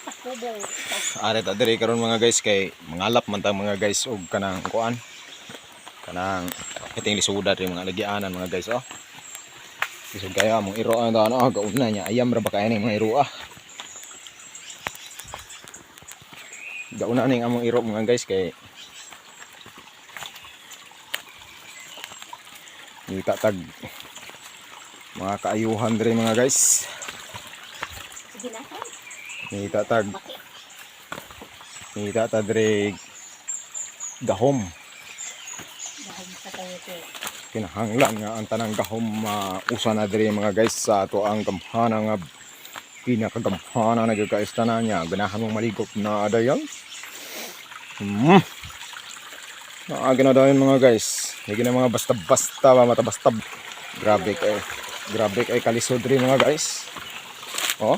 Takubong. Are ta diri karon, mga guys, kay mangalap man ta, mga guys, og kanang kuan. Kanang iting lisuda diri, mga lagianan, mga guys, oh. Lisod kaya among iro ang ano, oh, gauna niya. Ayam ra ba kaya ning mga iro, ah. Gauna ning among iro, mga guys, kay ngita tag mga kaayuhan diri, mga guys. Sige na. Ngita tag Bakit? Ngita ta diri gahom. Dahil sa kayo. Kinahanglan nga ang tanang gahom mausa na diri, mga guys, sa ato ang gamhana nga pinakagamhana na gyud kaistana niya. Ganahan mong maligop na adayon. Naa dayon, mga guys. Hindi na mga basta-basta ba mata-basta. Grabe kay grabe kay kalisod diri, mga guys. Oh.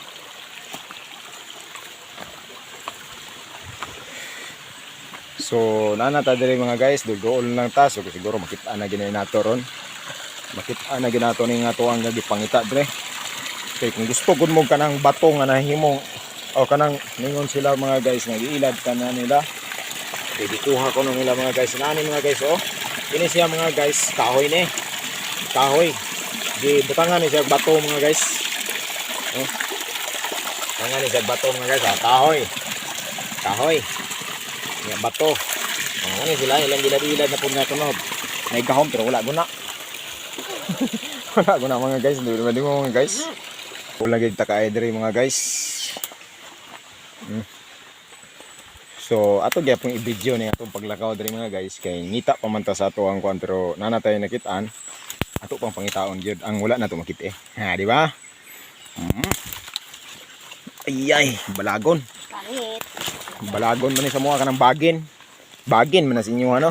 So, nana ta diri, mga guys, dugool lang ta. So, siguro makita na gini nato ron. Makita na ginato ni nga to ang gipangita dre. Kay kung gusto gud mo kanang bato nga nahimong o kanang ningon sila, mga guys, nga giilad ka na nila. Kay gikuha ko nung nila, mga guys. Nani, mga guys, oh. Kini siya, mga guys, kahoy ni. Kahoy. Di butangan ni siya og bato, mga guys. Oh. Butangan ni siya og bato, mga guys, ah, kahoy. Kahoy. Ya, bato. Oh, ano sila ilang gilad-ilad na po nga kuno. May gahom pero wala guna. Wala guna, mga guys, hindi ba mo, mga guys? Wala gid ta kaay diri, mga guys. So ato gyapon i-video ni atong paglakaw diri, mga guys, kay ngita pa man ta sa ato ang kuan pero nana tayo nakitaan ato pang pangitaon gyud ang wala na to makit eh. Ha, di ba? Ay ay, balagon. Pangit. Balagon man ni sa mga kanang bagin. Bagin man na sa inyo ano.